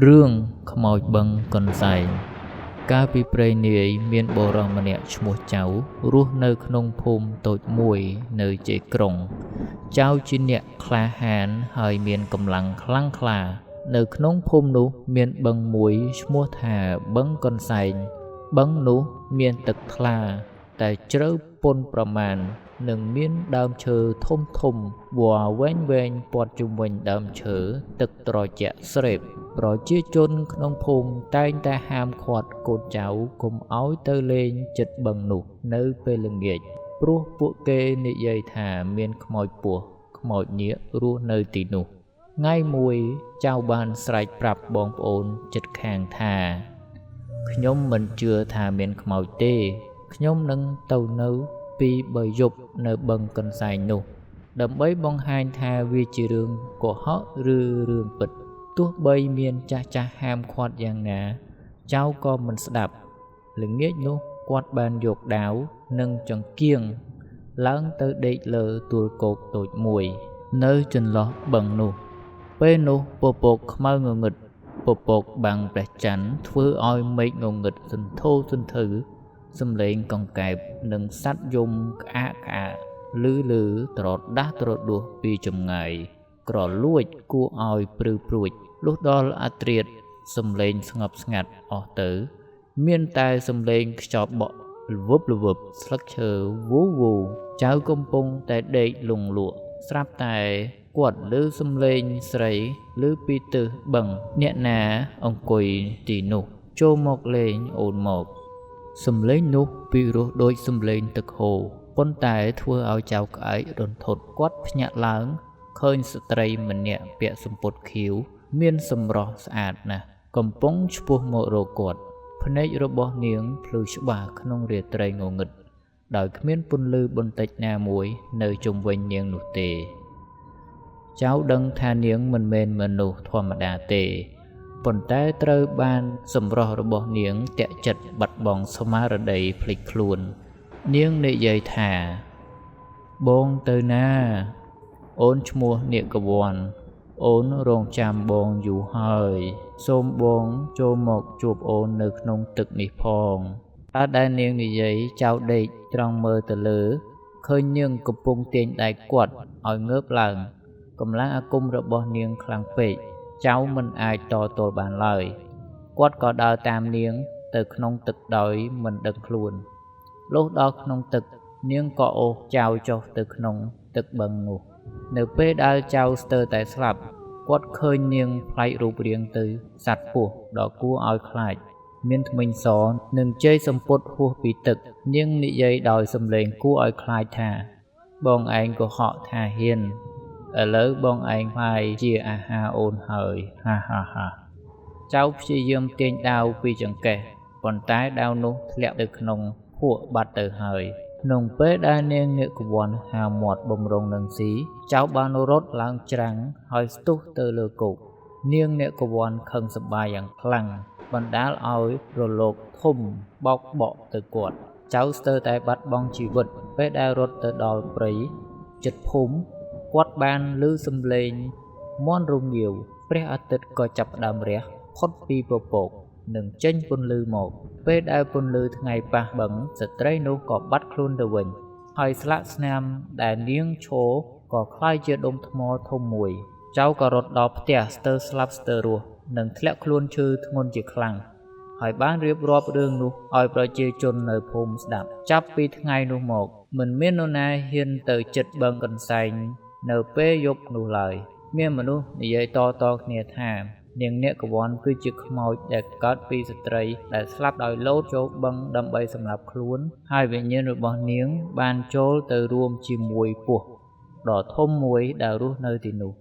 រឿងខ្មោចបឹងកន្សែងកាលពីព្រេងនាយមានបុរសម្នាក់ឈ្មោះចៅរស់នៅក្នុងភូមិតូចមួយនៅជាយក្រុងចៅជាអ្នកក្លាហានហើយមានកម្លាំងខ្លាំងក្លានៅក្នុងភូមិនោះមានបឹងមួយឈ្មោះថាបឹងកន្សែងបឹងនោះមានទឹកថ្លាតែជ្រៅពន់ប្រមាណនិងមានដើមឈើធំធំវល្លិវែងវែងព័ទ្ធជុំវិញដើមឈើទឹកត្រជាក់ស្រេបប្រជាជនក្នុងភូមិតែងតែហាមឃាត់កូនចៅកុំឲ្យទៅលេងជិតបឹងនោះនៅពេលល្ងាចព្រោះពួកគេនិយាយថាមានខ្មោចពស់ខ្មោចនាគរស់នៅទីនោះថ្ងៃមួយចៅបានស្រែកប្រាប់បងប្អូនជិតខាងថាខ្ញុំមិនជឿថាមានខ្មោចទេខ្ញុំនឹងទៅនៅពី3យប់នៅបឹងកន្សែងនោះដើម្បីបង្ហាញថាវាជារឿងកុហកឬរឿងពិតទោះបីមានចាស់ចាស់ហាមឃាត់យ៉ាងណាចៅក៏មិនស្ដាប់ល្ងាចនោះគាត់បានយកដាវនិងចង្គៀងឡើងទៅដេកលើទួលគោកតូចមួយនៅចន្លោះបឹងនោះពេលនោះពពកខ្មៅងងឹតពពកបាំងព្រះច័ន្ទធ្វើឲ្យមេឃងងឹតសន្ធោសន្ធៅសំឡេងកង្កែបនិងសត្វយំក្អាកក្អាកលឺលឺត្រដាស់ត្រដួសពីចម្ងាយក្រលួចគួរឲ្យព្រឺព្រួចលុះដល់អាត្រៀតសំឡេងស្ងប់ស្ងាត់អស់ទៅមានតែសំឡេងខ្យល់បក់ល្វឹបល្វឹបស្លឹកឈើវូវូចៅកំពុងតែដេកលង់លក់ស្រាប់តែគាត់ឮសំឡេងស្រីឮពីទិសបឹងអ្នកណាអង្គុយទីនោះចូលមកលេងអូនមកសំឡេងនោះពីរោះដូចសំឡេងទឹកហូរប៉ុន្តែធ្វើឲ្យចៅក្អែករន្ធត់គាត់ភ្ញាក់ឡើងឃើញស្ត្រីម្នាក់ពាក់សំពត់ខៀវមានសម្រស់ស្អាតណាស់កំពុងឆ្ពោះមករកគាត់ភ្នែករបស់នាងភ្លឺច្បាស់ក្នុងរាត្រីងងឹតដោយគ្មានពន្លឺបន្តិចណាមួយនៅជុំវិញនាងនោះទេចៅដឹងថានាងមិនមែនមនុស្សធម្មតាទេប៉ុន្តែត្រូវបានសម្រស់របស់នាងតាក់ចិត្តបាត់បង់ស្មារតីភ្លេចខ្លួននាងនិយាយថាបងទៅណាអូនឈ្មោះនាគវ័នអូនរងចាំបងយូរហើយសូមបងចូលមកជួបអូននៅក្នុងទឹកនេះផងតើដែលនាងនិយាយចៅដេកត្រង់មើលទៅលើឃើញនាងកំពុងទាញដៃគាត់ឲ្យងើបឡើងកម្លាំងអាគមរបស់នាងខ្លាំងពេកចៅមិនអាចតទល់បានឡើយគាត់ក៏ដើរតាមនាងទៅក្នុងទឹកដោយមិនដឹងខ្លួនលុះដល់ក្នុងទឹកនាងក៏អូសចៅចុះទៅក្នុងទឹកបឹងនោះនៅពេលដែលចៅស្ទើរតែស្លាប់គាត់ឃើញនាងប្លែករូបរាងទៅសត្វពស់ដ៏គួរឲ្យខ្លាចមានធ្មេញសនិងជ័យសម្ពុតហួសពីទឹកនាងនិយាយដោយសំឡេងគួរឲ្យខ្លាចថាបងឯងកុហកថាហ៊ានឥឡូវបងឯងក្លាយជាអាហារអូនហើយហាហាហាចៅព្យាយាមទាញដាវពីចង្កេះប៉ុន្តែដាវនោះធ្លាក់ទៅក្នុងភក់បាត់ទៅហើយក្នុងពេលដែលនាងនាគវ័នហាមាត់បំរុងនឹងស៊ីចៅបានរត់ឡើងច្រាំងហើយស្ទុះទៅលើគោកនាងនាគវ័នខឹងសម្បាយ៉ាងខ្លាំងបណ្ដាលឲ្យរលកធំបោកបក់ទៅគាត់ចៅស្ទើរតែបាត់បង់ជីវិតពេលដែលរត់ទៅដល់ព្រៃចិត្តភូមិគាត់បានឮសំឡេងមាន់រងាវព្រះអាទិត្យក៏ចាប់ផ្ដើមរះផុតពីពពកនិងចេញពន្លឺមកពេលដែលពន្លឺថ្ងៃប៉ះបឹងស្ត្រីនោះក៏បាត់ខ្លួនទៅវិញហើយស្លាកស្នាមដែលនាងឈរក៏ក្លាយជាដុំថ្មធំមួយចៅក៏រត់ដល់ផ្ទះស្ទើរស្លាប់ស្ទើររស់និងធ្លាក់ខ្លួនឈឺធ្ងន់ជាខ្លាំងហើយបានរៀបរាប់រឿងនោះឲ្យប្រជាជននៅភូមិស្ដាប់ចាប់ពីថ្ងៃនោះមកមិនមាននរណាហ៊ានទៅជិតបឹងកន្សែងនៅពេលយប់នោះឡើយមានមនុស្សនិយាយតៗគ្នាថានាងនាគវ័នគឺជាខ្មោចដែលកើតពីស្ត្រីដែលស្លាប់ដោយលោតចូលបឹងដើម្បីសម្លាប់ខ្លួនហើយវិញ្ញាណរបស់នាងបានចូលទៅរួមជាមួយពស់ដ៏ធំមួយដែលរស់នៅទីនោះ